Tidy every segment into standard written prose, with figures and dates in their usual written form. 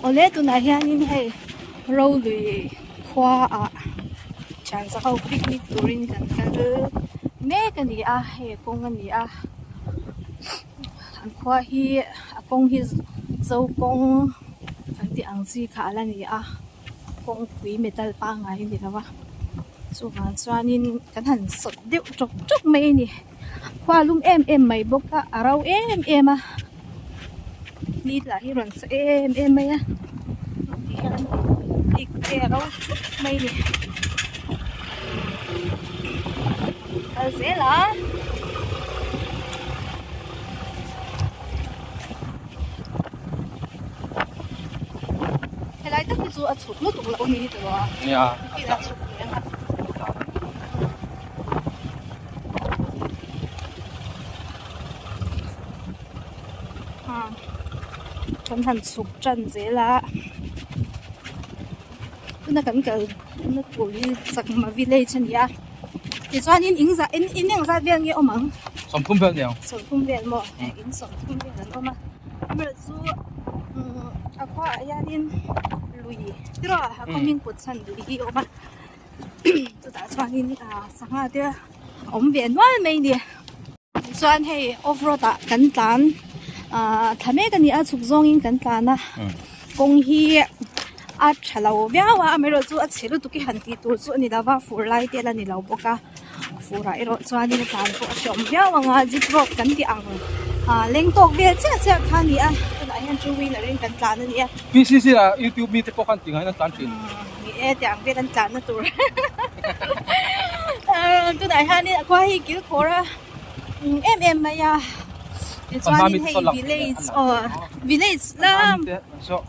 Awle tunah hianin hei Rolui khua ah thianza ho picnic turin kan kal mek a ni a hei kawng a ni a an khua hi a kawng hi zo kawng kan tih ang chi kha a la ni a kawngpui metal pangngai a ni lo a chuvang chuanin kan han sawt deuh tawk tawk mai a ni. Khua lum em em mai bawk a a ro em em a ni lah hi rawn sa em em mai a ti hian bik te a ro thup mai a ni kal zel a. Helai tak hi chu a chhuk lutuk loh a ni hi tawh a nia a chhuk leh ang a. Kan han chhuk tan zel a tuna kan kal na tur hi chakma village a ni a tichuanin in zah in in eng zat vel nge awm ang 30 vel niang 30 vel maw in 30 vel an awm a amaherawhchu umm a khuaah hianin lui tiraw a khaw hming put chhan lui hi a awm a. Chutah chuanin ah sangha te a awm ve nual mai a ni chuan hei off road ah kan tlan ah thla mek a ni a chhuk zawngin kan tlan a kawng hi a tha lo viau a amaherawh chu a chhe lutuk hi han tih tur chu a ni lo va fur lai te la ni lo bawk a fur ah erawh chuanin a tlan pawh a hreawm viau ang a jeep road kan tih ang ah leng tawk vel chiah chiah kha a ni a tunah hian two wheeler in kan tlan a ni a. P_c_c ah youtube mite pawh khan tingahin an tlan thin. Ni e tiang vel an tlanna tur tunah hianin a khua hi kil khawr a em em mai a tichuanin hei village aw village lam saw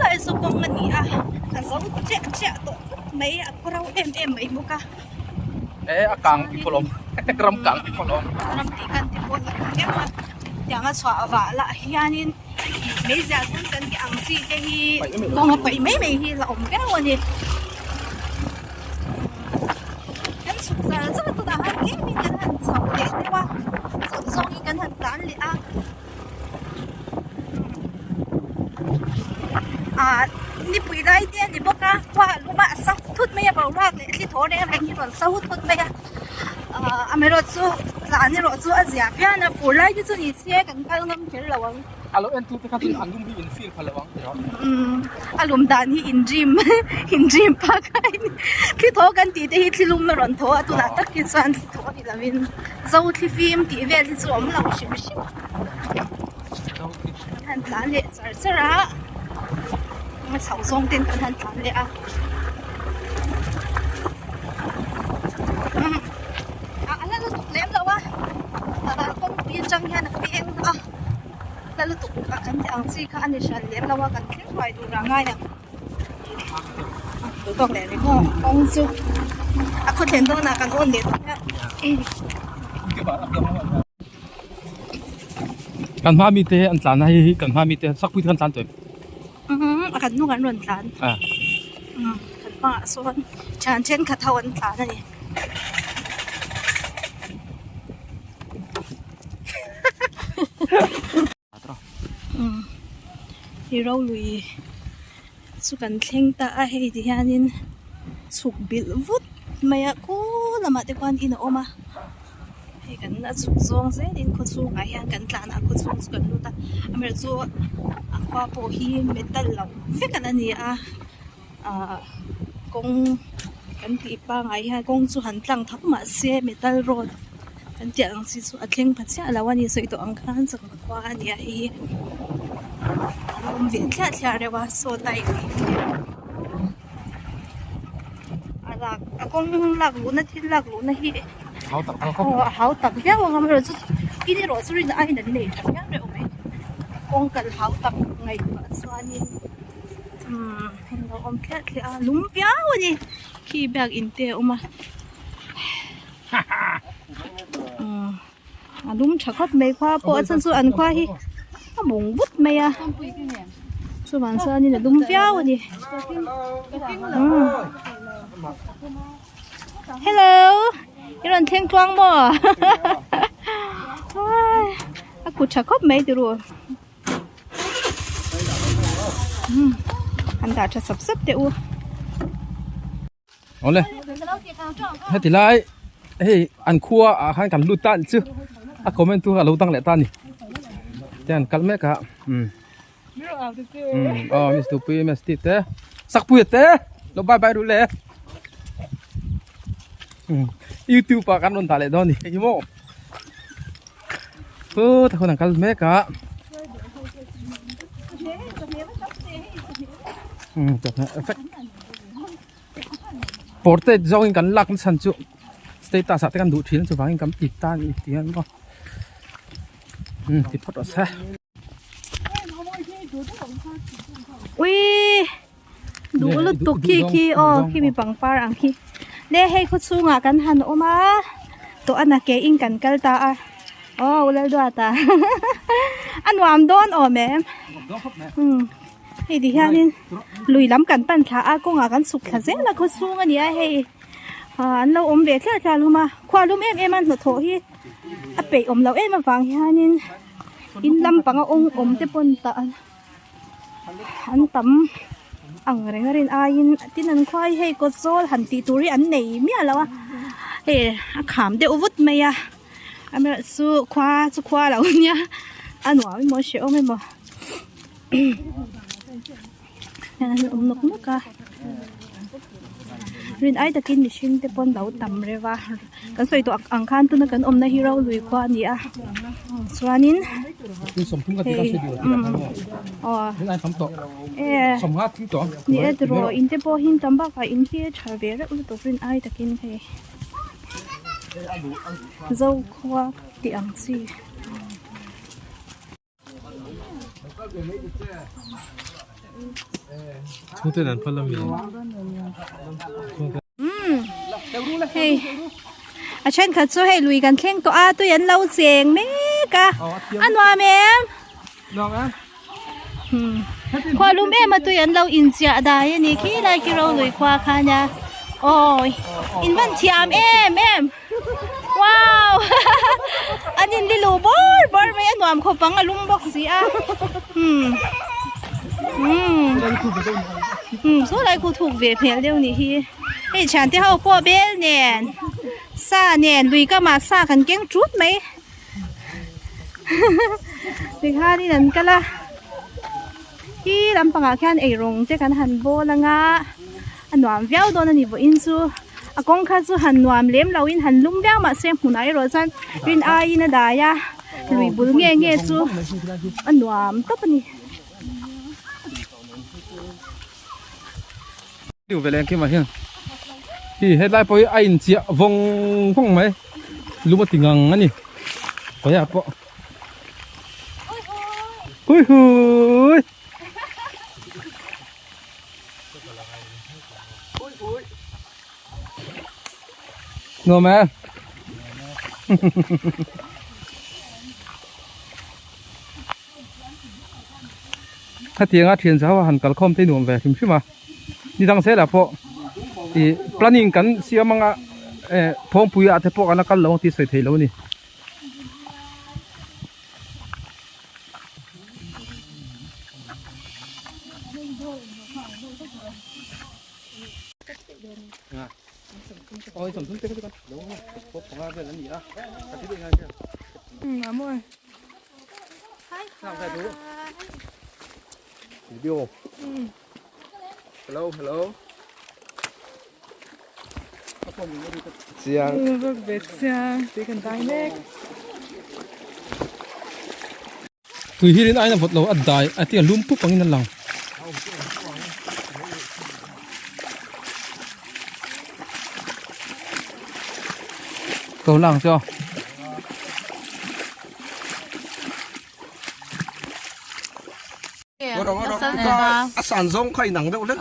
lai saw kawng a ni a a zo chiah chiah tawh khawp mai a khaw ro em em mai bawk a e a kang tih pawh a awm ram kang tih pawh a awm ram tih kan ti pawh a awm em a tiang a chhuah vah lah hianin. Meizial hmun kan tih ang chi te hi kawng a paih mai mai hi la awm viau a ni. Kan chhuk zal zal tunah han tlemin kan han chho leh deuh a, chhoh zawngin kan han tlan leh a. Ah nipui lai te a ni bawk a, khua a lum a, a sa thut mai a boruak leh thli thaw reng reng hi rawn sa hut hut mai a. Ah amaherawhchu tlan erawh chu a zia phian a, fur lai te chu ni se kan kal ngam kher lo ang. A lo en tu te kha chuan an lum hi in feel pha lo ang tiraw? Umm a lum dan hi in dream in dream phak a ni. Thli thaw kan tih te hi thli lum a rawn thaw a tunah tak hi chuan thli thaw ni lovin zo thli fim tih vel hi chu a awm lo hrim hrim. Kan han tlan leh char char a, a chho zawng ten kan han tlan leh a. A la lutuk lem lo a, kawngpui atang hian a peng a, la lutuk a kan tih ang chi kha a ni hran lem lo a, kan thleng ruai tur ah ngai ang. Duh tawk leh ringawt kawng chu a khaw thlen dawnah kan awn leh dawn a. Kan hma mite an tlan a hei kan hma mite sakpui te khan tlan tawh em? Umm a kan hnung an rawn tlan. Umm kan hmaah sawn thian thenkhat ho an tlan a ni. Umm hi rolui chu kan thleng ta a hei ti hianin chhuk bilh vut mai a khaw lamah te khuan in a awm a. Hei kan a chhuk zawng zelin khaw chhungah hian kan tlan a khaw chhung chu kan lut a amaherawhchu a khua pawh hi metal loh vek a la ni a ahh kawng kan tih pangai hian kawng chu han tlang tho mahse metal road kan tih ang chi chu a thleng pha chiah lo a ni sawi tawh ang khan chakma khua a ni a hei hi a awm ve thliah thliah reuh a saw tai a lak a kawng lak luhna thil lak luhna hi aw a hau tak viau ang amaherawh chu in erawh chu rin aiin an nei tha viau reuh mai kawng kal hau tak ngaihtuah chuanin umm heng lo awm thliah thliah a lum viau a ni khi biakin te a awm a umm a lum tha khawp mai khua pawh a chhan chu an khua hi a bung vut mai a chuvang chuanin a lum viau a ni hello i rawn thleng tluang maw a kut tha khawp mai tiraw. Umm han dah tha sap sap teh u. Awle heti lai hei an khua ah khan kan lut ta anih chu a comment tu kha alo dang leh ta a ni te an kal mek a umm umm aw miss tupui miss tih te sakpui te lo bye bye ru le umm youtube ah kan rawn dah leh dawn a ni hei maw Chu ta hun an kal mek a. Um effect. Portrait zawngin kan lak na chhan chu status ah te kan duh thin chuvangin kan ti ta a ni tih hian maw um ti phawt rawh se. Ui duh lutuk khi khi aw khi mi pangpar ang khi le hei khaw chhungah kan han awm a tawh a na ke in kan kal ta a aw u Lalduata a nuam dawn awm em umm hei ti hianin lui lam kan pan thla a kawngah kan chhuk thla zel a khaw chhung a ni a hei ah an lo awm ve tliar tliar hlawm a khua lum em em a hnathawh hi a peih awm loh em avang hianin in lampanga awng awm te pawn tah an tam ang reng a rin aiin tin an khua hi hei kawt zawl han tih tur hi an nei miah lo a hei a kham deuh vut mai a amaherawh chu khua chu khua lo nia a nuam emaw a hrehawm emaw hian an awm nawk nawk a rin ai takin mihring te pawn lo tam reuh a kan sawi tawh ang khan tuna kan awmna hi Rolui khua a ni a chuanin hei aw ni e tiraw in te pawh hi tam bakah in hi a tha ve reuh lutuk rin ai takin hei Zokhua tih ang chi. Chhungte an phal ami. Hei a thenkhat chu hei lui kan thleng tawh a tui an lo cheng mek a a nuam em nuam em khua lum em a tui an lo inchiah dai a ni khi lai khi ro lui khua kha nia awi in van thiam em em Wow! An in lilu bawr bawr mai a nuam khawp ang a lum bawk si a. Hmm. Hmm. Hmm, saw lai khu thuk ve hmel deuh nih hi. Hei thian te ho pawh bel nen sa nen lui kam ah sa kan keng tut mai. Tikhanin an kal a. Hi lampangah khian eirawng te kan han bawl anga a nuam viau dawn a ni vawiin chu a kawng kha chu han nuam lem lo in han lum viau mahse hmunah erawh chuan rin aiin a dai a lui bul nge nge chu a nuam tawp a ni. Tiu ve leh engkim ah hian hi hetlai pawh hi a inchiah vawng vawng mai lum a ti ngang a ni khawiah pawh hui hui nuam em Hetianga thian zau a han kal khawm te nuam ve hrim hrim a ni dang zel ah pawh ih planning kan siam anga eh thawngpui ah te pawh kan la kal lo ang tih sawi theih loh a ni. Video. Hello, hello. Chiang. Tui hi rin aina vawt lo a dai a tia lum pup angin a lang. Ko lang cho. A san zawng kha inang deuh hlek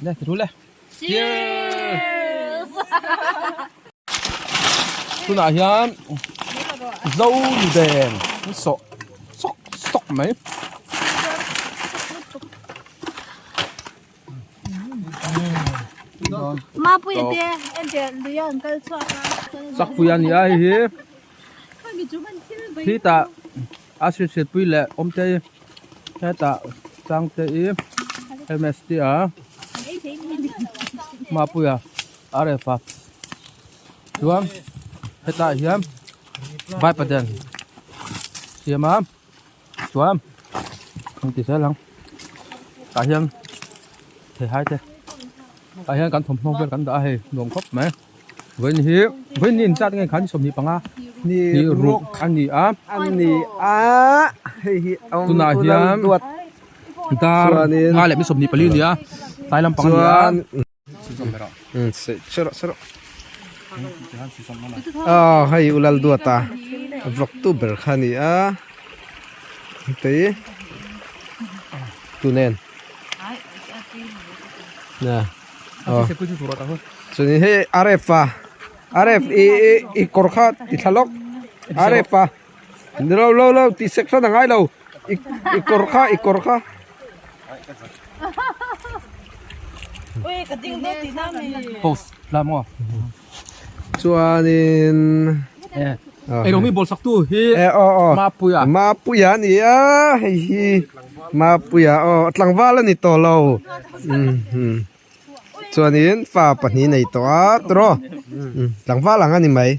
Le ti le. Cheers. Tunah hian zo den sawh sawk sawk mai. Mapuia te ente lui an kal chhuak a. Chakpui a ni a hei hi. Khitah a hrilhhriatpui leh awmte hetah Sangte i MST a Mapuia RF a chuan hetah hian vaipaden siam a chuan an ti zel ang tah hian theihai te tah hian kan thawmhnaw vel kan dah a hei nuam khawp mai vawiin hi vawiin ni inzat nge khan 25 ni ruk a ni a a ni a hei hi tunah hian dar nga leh mi 24 a ni a tlai lampang a ni a. Aw hei u Lalduata vlog tu ber kha a ni a tei tu nen aw chuanin hei RF a RF i kawr kha ti thla lawk RF a ni lo lo lo tih sek hran a ngai lo i kawr kha i kawr kha. Post la maw. Chuanin Ei rawng mi bawl sak tu hi Mapuia. Mapuia a ni a hei hi Mapuia aw tlangval a ni tawh lo chuanin fa pahnih nei tawh a tawh tlangval ang a ni mai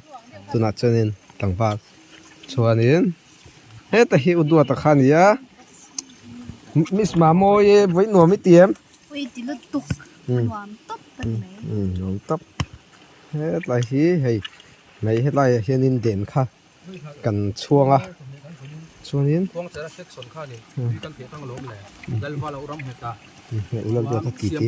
tunah chuanin tlangval chuanin. Heta hi u duata kha a ni a miss Mamawi vawi nuam i ti em? Ui ti lutuk nuam tawp a ni mai. Umm nuam tawp hetlai hi hei mai hetlai ah hianin den kha kan chhuang a chuanin u Lalduata ti ti.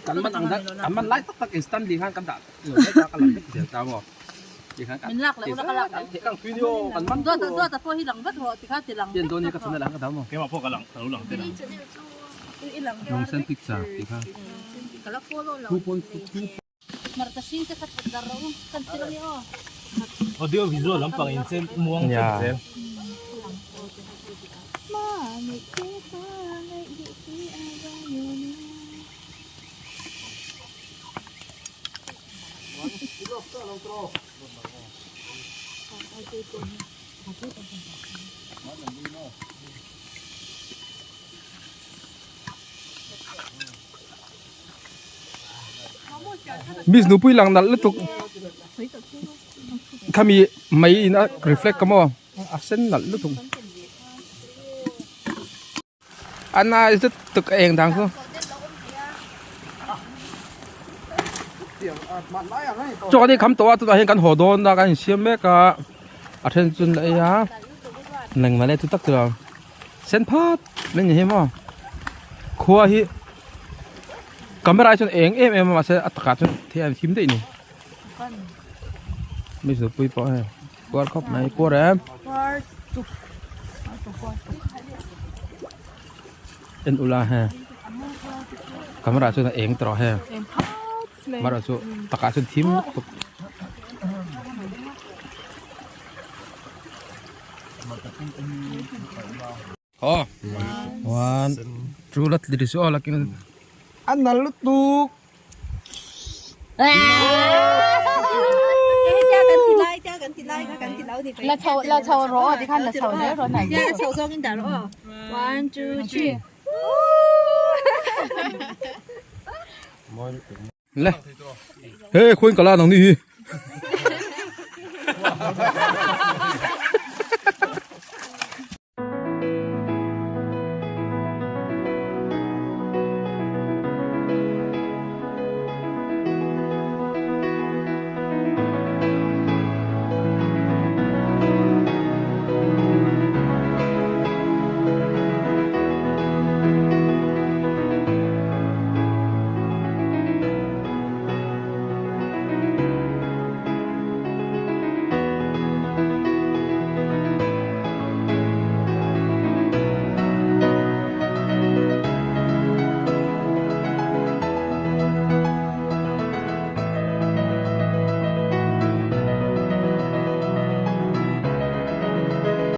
Kan man ang kan man lai tak tak in Stanley khan kan dah lo lai ta ka lang vek zel ta maw ti khan kan ti kang tui nio kan man tian dawn hi ka channel ah khan ka dah maw keimah pawh ka lang ka lo lang tel ang Lungsen picture tih kha 2.2 Audio visual lampang in chen muang vek zel. Miss nupui lang nalh lutuk khami mai in a reflect ka maw a sen nalh lutuk a nai zet tuk a eng dang chu chaw kan inkham tawh a tunah hian kan haw dawn a kan insiam mek a a then chu an ei a nengmah leh chu tak chu sen phat mai ni hi maw khua hi camera ah chuan eng em em a mahse a takah chuan thei an him daih a ni mizo pui pawh hei puar khawp mai puar em en ula he camera ah chuan a eng tawh he amaherawh chu takah chuan thim lutuk. Aw one two la tli su aw lakin a nal lutuk la chho la chho rawh aw tikhan la chho zel rawh nai chho zawngin dah rawh aw one two three Le he khuain ka la nang ni hi.